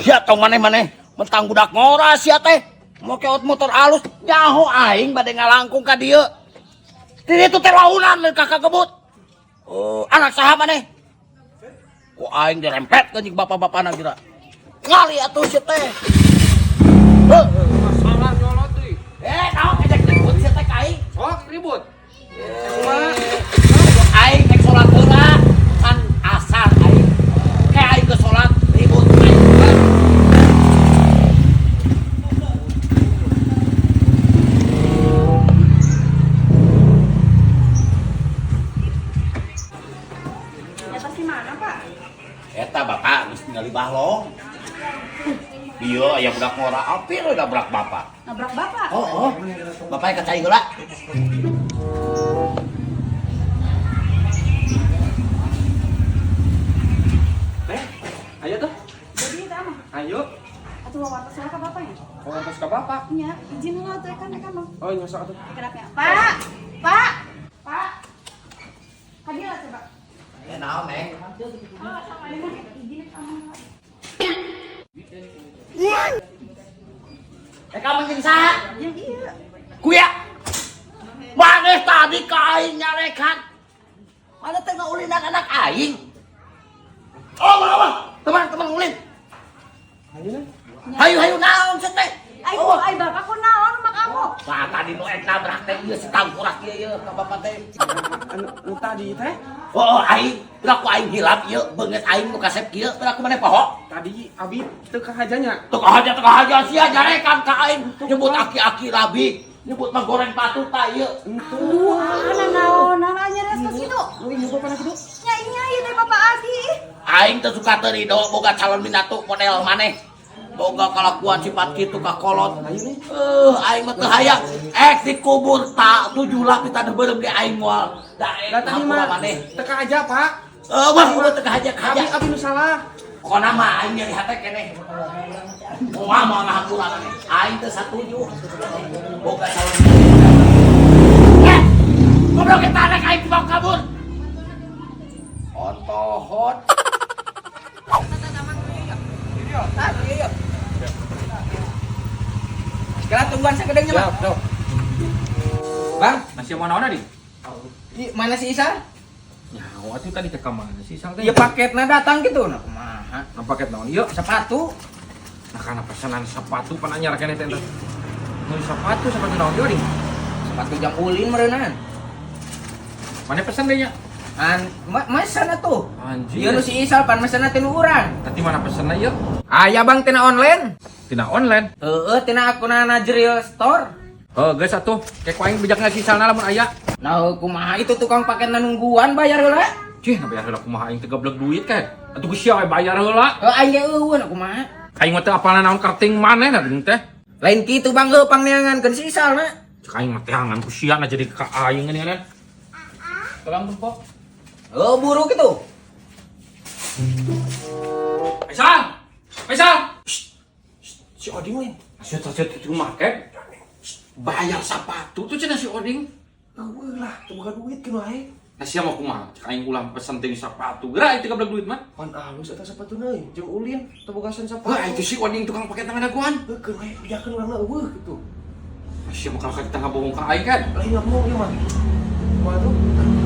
Sia tong maneh-maneh mentang budak ngora sia teh. Make motor alus nyaho aing bade ngalangkung ka dieu. Di ditu teh launan ka kagebut. Oh, anak saha maneh? Ku aing dirempetkeun jeung bapak-bapana geura. Ngali atuh sia teh. Heuh. Masalah nyolot deui. Eh, naon ejek ribut sia teh ka aing? Sok ribut. Aing rek salat heula kan asar aing. Kayak aing geus salat ribut aing. Eta si mana, Pak? Eta bapak geus ningali bahlong. Ieu aya budak ngora apir we nabrak bapak. Nabrak Bapak. Oh, oh. Bapak ka cai heula. Teh, ayo tuh. Jadi eta mah. Ayo. Atuh wawantos heula ka Bapak ya? Wawantos ka Bapak. Nya, izin heula atuh kan eka mah. Oh, nya sok atuh. Kenapa ya? Pak! Pak! Pak! Ka dieu lah coba. Ya naon, Neng? Oh, sama ini izin eta mah. Eh kamu jeung saha? Jeung ieu. Kuya. Maneh tadi ka aing nyarekan. Mana teh ngaulin anak aing? Oh, mama, teman-teman ulin. Ayo nah. Hayu hayu naon sia teh? Ai Oh. ai Bapak ku naon mak kamu? Wah, tadi nu ek nabrak teh ieu si tangkurak ieu ieu ka bapak teh. Anu anu tadi teh, Oh, aing, piraku aing hilap ieu, beungeut aing nu kasep kieu, piraku maneh poho. Tadi abi teu kahajanya. Teu kahaja teu kahaja sia nyarekan ka aing, nyebut aki-aki rabi, nyebut mah goreng patuta ieu. Wah, naonan nya res kitu. Lu ieu bapak kitu. Nya nya ieu teh Bapak Adi. Aing teu suka teu ridho boga calon minatu model maneh. Boga kalakuan sifat kitu ka kolot. Aing mah teu hayang. Ek dikubur tak tujuh lapis taneuh beureum ge aing moal. Da Lah tadi mah maneh. teu kahaja, Pak. Wah, udah teu kahaja Abi kahaja. abi nu salah. Pokona mah aing nyeri hate keneh. Moal moal ngahapura maneh. Aing teu satuju. Boga calon minatu. Eh, goblok eta anak aing dibawa kabur. Ontohot. Sekarang tungguan sagedengnya, Bang. Siap, sok. Bang, Masih mau naon adi? i, mana si Isal? Nyawa tuh tadi ke mana sih Isal teh? Iya paketnya datang gitu. Nah, kumaha? Nah, paket naon ieu? Sepatu. Nah, karena pesanan sepatu pan anyar keneh teh. Nu sepatu sepatu naon ieu ding? Sepatu jam ulin meureunan. Mana pesen deh nya? An, mesen atuh. Anjir. Ieu nu si Isal pan mesenna teh nu urang. Tadi mana pesenna ieu? Aya Bang tina online. Tina online. Heeh, tina akunna Najril Store. Oh, geus atuh. Kayak ku aing bejakna si Isalna lamun aya. Nah, kumaha itu tukang paketna nungguan bayar heula. Cih, nah bayar heula kumaha aing teh geblek duit kan. Atuh geus sia we bayar heula. Heuh aing ge eueuh nah kumaha. Aing mah teu apalna naon kerting maneh nah geuning teh. Lain kitu Bang heuh pangneangankeun si Isalna. Cek aing mah teangan ku sia nah jadi ka aing geuningan. Tolong tumpok. Heuh buru kitu. Faisal! Faisal! Si Oding lain. Si tadi itu make. Bayar sepatu tuh cenah si Oding. Eueuh lah, teu boga duit kieu wae. Nah sia mau kumaha? Cek aing ulah pesen ting sepatu. Geura itu gablek duit mah. Pan alus eta sapatuna euy, jeung ulin teu boga sen sapatu. Wah, itu si Oding tukang paket tangan daguan. Heuh keun wae, bejakeun urangna eueuh kitu. Nah, sia mah kalau kita ngabohong ka aing kan. Lain ngomong ieu mah. Kumaha tuh?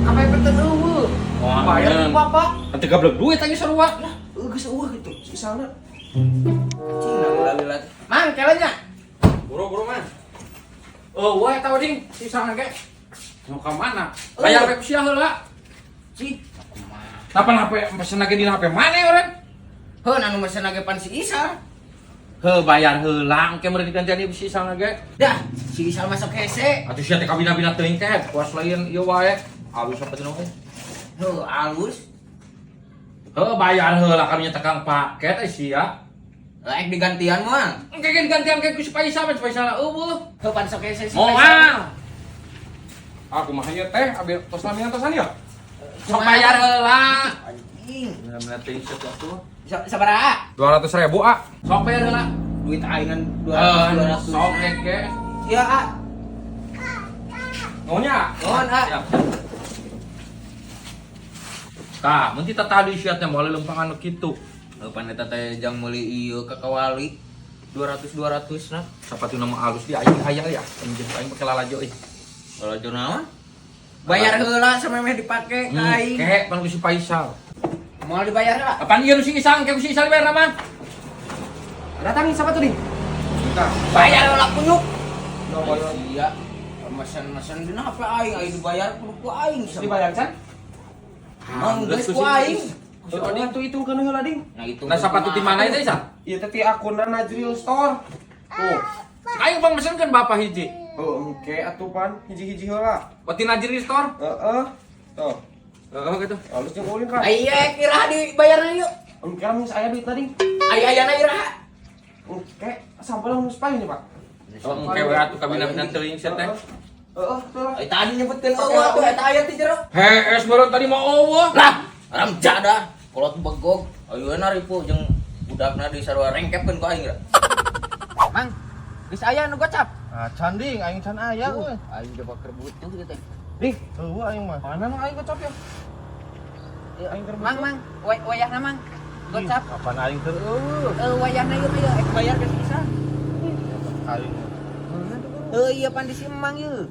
Kapepet teh eueuh. Wah, Bayar ku bapak. Nanti gablek duit aing sarua. Lah, eueuh geus eueuh kitu, si Isalna. Cing nah lila. Mang kelenya. Buru-buru mah. Oh, wah eta Oding, si sana ge. Mau ka mana? Bayar we ku sia heula. Cih, Napa HP pesen lagi dina HP mana orang? heuh anu mesen ge pan si Isal. Heuh bayar heula engke meureun digantian ieu si Isalna ge. Dah, si Isal masuk hese. Atuh sia teh kabina-bina teuing teh, puas lain ieu wae. Alus apa teh euy. Heuh, alus. Heuh bayar heula karunya tekang paket eh sia. Ek digantian moal. Engke ge digantian ke ku si Faisal, si Faisal eueuh. Heuh pan sok hese si Faisal. Moal. Aku mah ieu teh abi tos lamian tosan ya. Sok bayar heula. Anjing. Bener-bener teuing sia atuh. Sabaraha? 200.000 ah. Sok bayar heula. Duit aingan Eh, 200 200. sok engke. Iya, ah. Nuhun nya. Nuhun, ah. Siap. Tah, mun tita tadi sia teh moal lempangan nu kitu. Pan eta teh jang meuli ieu ka kawali 200 200 nah. Sapatu nama alus di aing hayang ya. Anjing aing pake lalajo euy. Lalajo naon? Bayar heula samemeh dipake ka aing. Kek pan ku si Faisal. Moal dibayar heula. Apaan ieu nu si Isang ke ku si Isal bayar mah? Datangin sepatu ding. Tah. Bayar heula kunyuk. No, bayar. Iya. Mesen-mesen dina HP aing aing dibayar kudu ku aing. Dibayar can? Mang geus ku aing. Si Oding tuh hitung kana heula ding. Nah itu. Nah sapatu di mana itu Isang? Ieu teh ti akunna Najril Store. Tuh. Aing bang mesenkeun bapak hiji. Oh, engke atuh pan hiji-hiji heula. Pati Najril Store. Heeh. Tuh. Heeh gitu. Halus jeung ulin kan. Aya kira dibayarna yuk. Engke lamun geus aya duit tadi. Aya ayana iraha. Engke sampel lamun geus payun ya, Pak. Oh, engke we atuh kabina-bina teuing sia teh. Heeh, tuh lah. Ai tadi nyebutkeun eueuh tuh eta aya ti jero. Hees meureun tadi mah eueuh. Lah, haram jadah. Kolot begog. Ayeuna ripuh jeung budakna di sarua rengkepkeun ku aing. Mang, geus aya nu gocap. Ah, canding aing can aya euy. Aing coba keur butuh ieu teh. Ding, Eueuh aing mah. mana nu aing gocap ya? Aing keur Mang, mang, wayahna mang. Gocap. Kapan aing keur eueuh? Wayahna ieu mah ek bayar geus bisa. Aing. Heuh, ieu pan di si Emang ieu.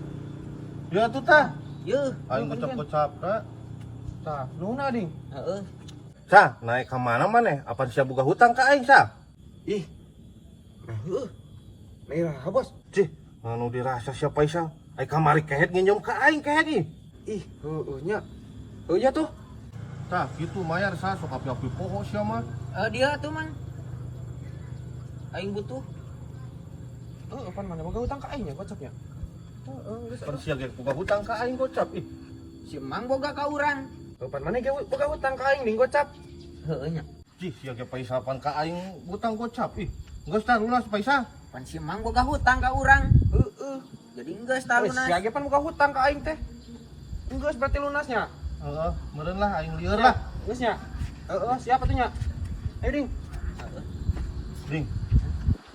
Ya atuh tah. Yeuh. Aing gocap-gocap na. Tah, nuhun ding. Heeh. Sa, naik ka mana maneh? Apa sia boga hutang ka aing sa? Ih. Nah, heuh. Nah, iraha, Bos. Cih, anu dirasa sia Faisal. Aing kamari kehet nginjem ka aing kehet ih. Ih, heueuh nya. Heuh nya tuh. Tah, kitu mayar sa sok api-api poho sia mah. Eh dia tuh mang. Aing butuh. Heuh, pan mana boga hutang ka aing nya gocapnya. Heeh, geus. Pan sia ge boga hutang ka aing gocap ih. Si Emang boga ka urang. Heuh, pan mana ge boga hutang ka aing ding gocap. Heueuh nya. Cih, sia ge Faisal pan ka aing hutang gocap ih. Geus tah lunas Faisal. Pan si Emang boga hutang ka urang. Heeh. Jadi geus tah Wes, lunas. sia ge pan boga hutang ka aing teh. Geus berarti lunasnya. Heeh, meureun lah aing lieur lah. Geus nya. Heeh, siap atuh nya. Ayo ding. Ding.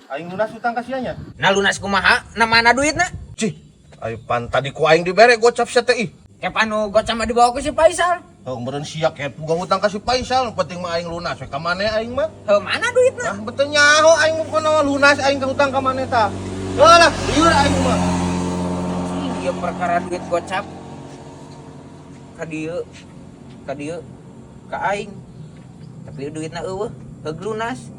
Aing lunas hutang ka sia nya. Nah lunas kumaha? Nah mana duitna? Cih, ayo pan tadi ku aing dibere gocap sia teh ih. Kep anu gocap mah dibawa ku si Faisal. Heuh, meureun sia kehet boga hutang ka si Faisal, penting mah aing lunas we ka maneh aing mah. Heuh mana duitna? Nah, betul nyaho aing mah pokona lunas aing ka hutang ka maneh tah. Heuh lah, lieur aing mah. Ieu perkara duit gocap. Ka dieu. Ka dieu. Ka aing. Tapi duitna eueuh, heug lunas.